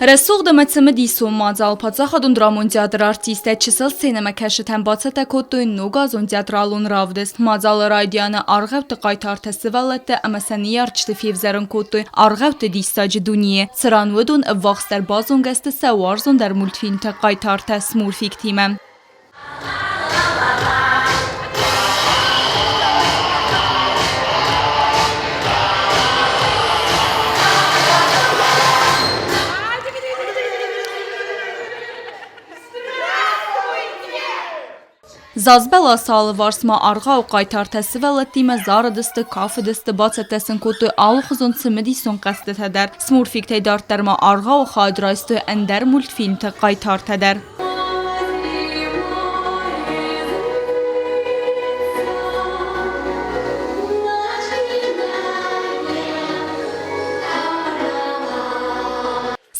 Рӕсугъд ӕмӕ цымыдисон мадзал паддзахадон драмон театры артисттӕ чысыл сценӕмӕкӕсджытӕн бацӕттӕ кодтой ногазон театралон равдыст. Мадзалы райдианы аргъӕутты хъайтартӕ сывӕллӕттӕ ӕмӕ сӕ ныййарджыты февзӕрын кодтой аргъӕутты диссаджы дунейы, цыран уыдон ӕввахсдӕр базонгӕ сты сӕ уарзондӕр мультфильмты хъайтартӕ Смурфиктимӕ. Зазбӕласы алыварс ма аргъауы хъайтартӕ сывӕллӕттимӕ зарыдысты, кафыдысты, бацӕттӕ сын кодтой алыхуызон цымыдисон хъӕзтытӕ дӕр. Смурфиктӕй дарддӕр ма аргъауы хайад райстой ӕндӕр мультфильмты хъайтартӕ дӕр.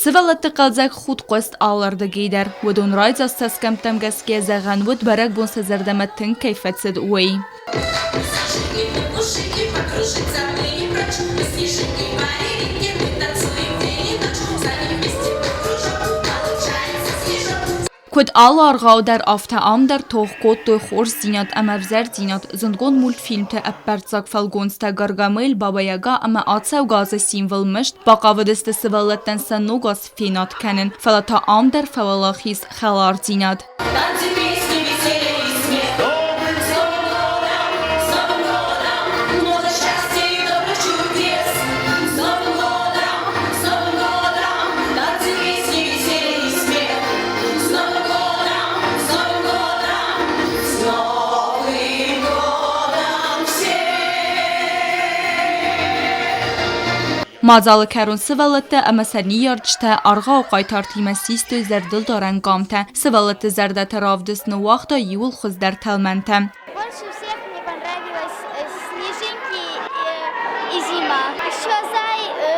Сывӕллӕтты хъӕлдзӕг худт хъуыст алырдыгӕй дӕр. Уыдон райдзаст цӕсгӕмттӕм гӕсгӕ зӕгъӕн уыд, бӕрӕгбон сӕ зӕрдӕмӕ тынг кӕй фӕцыд, уый. Куыд алы аргъау дӕр, афтӕ ам дӕр тох кодтой хорздзинад ӕмӕ ӕвзӕрдзинад, зындгонд мультфильмты ӕппӕрццаг фӕлгонцтӕ Гаргамель, Баба-Яга ӕмӕ ацӕугӕ азы символ Мыст бахъавыдысты сывӕллӕттӕн сӕ ног аз фенад кӕнын, фӕлӕ та ам дӕр фӕуӕлахиз хӕлардзинад. Мадзалы кӕрон сывӕллӕттӕ ӕмӕ сӕ ныййарджытӕ аргъауы хъайтартимӕ систой зӕрдылдарӕн къамтӕ. Сывӕллӕтты зӕрдӕты равдыст ныууагъта иууыл хуыздӕр тӕлмӕнтӕ. Больше всех мне понравилось снежинки и зима. Еще зайки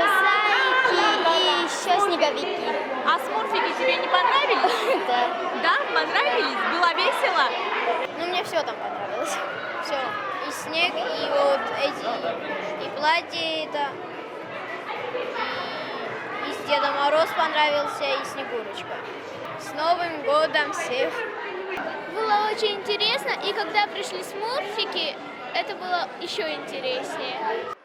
и еще снеговики. А смурфики тебе не понравились? Да. Да, понравились? Было весело? Ну, мне все там понравилось. Все. И снег, и вот эти, и платье это, и Деда Мороз понравился, и Снегурочка. С Новым годом всех! Было очень интересно, и когда пришли смурфики, это было еще интереснее.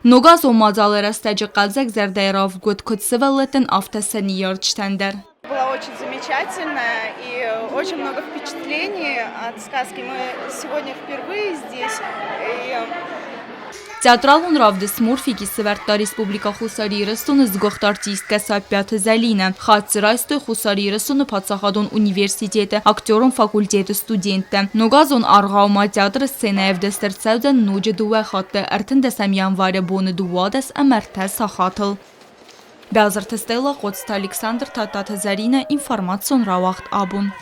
Ногазон мадзалы рӕстӕджы хъӕлдзӕг зӕрдӕйы равг уыд куыд сывӕллӕттӕн, афтӕ сӕ ныййарджытӕн дӕр. Было очень замечательно и очень много впечатлений от сказки. Мы сегодня впервые здесь. И Театралон равдыст Смурфики сӕвӕрдта Республикӕ Хуссар Ирыстоны сгуыхт артисткӕ Саппиаты Зӕлинӕ. Хатт дзы райстой Хуссар Ирыстоны паддзахадон университеты актерон факультеты студенттӕ. Ногазон аргъаумӕ театры сценӕйы ӕвдыст ӕрцӕудзӕн ноджы дыууӕ хатты ӕртындӕсӕм январы боны 12 ӕмӕ ӕртӕ сахатыл. Бязырты Стелла, Хъоцты Александр, Тадтаты Зӕринӕ, информацион рауагъд абон.